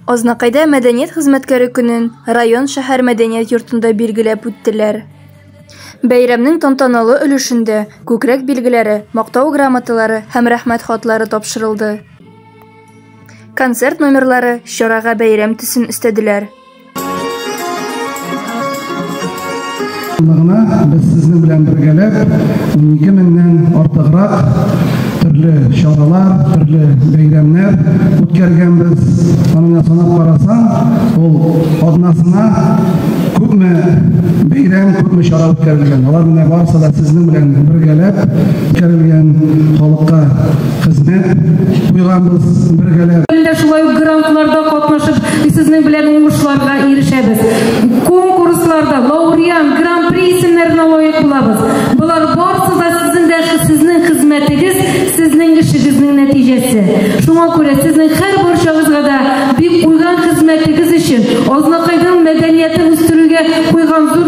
Азнакайда мәдәният хезмәткәре көнен район-шәһәр мәдәният йортында билгеләп үттеләр. Бәйрәмнең тантаналы өлешендә күкрәк билгеләре, мактау грамоталары һәм рәхмәт хатлары тапшырылды. Концерт номерлары чарага бәйрәм төсен өстәделәр. Гына без сезнең белән бергәләп 12 меңнән артыграк төрле чаралар, төрле бәйрәмнәр үткәргәнбез. Аны санап карасаң, ул атнасына күпме бәйрәм, күпме чара үткәрелгән. Алар менә барысы да сезнең белән бергәләп үткәрелгән, халыкка хезмәт куйганбыз бергәләп. Дә шулай ук грантларда катнашып, сезнең белән уңышларга ирешәбез. Конкурсларда лауреат, гран-при исемнәренә лаек булабыз. Болар барысы да сезнең дә сезнең хезмәтегез, сезнең эшегезнең нәтиҗәсе. Шуңа күрә сезнең һәр барчагызга да бик куйган хезмәтегез өчен, Азнакайның мәдәниятен үстерүгә куйган зур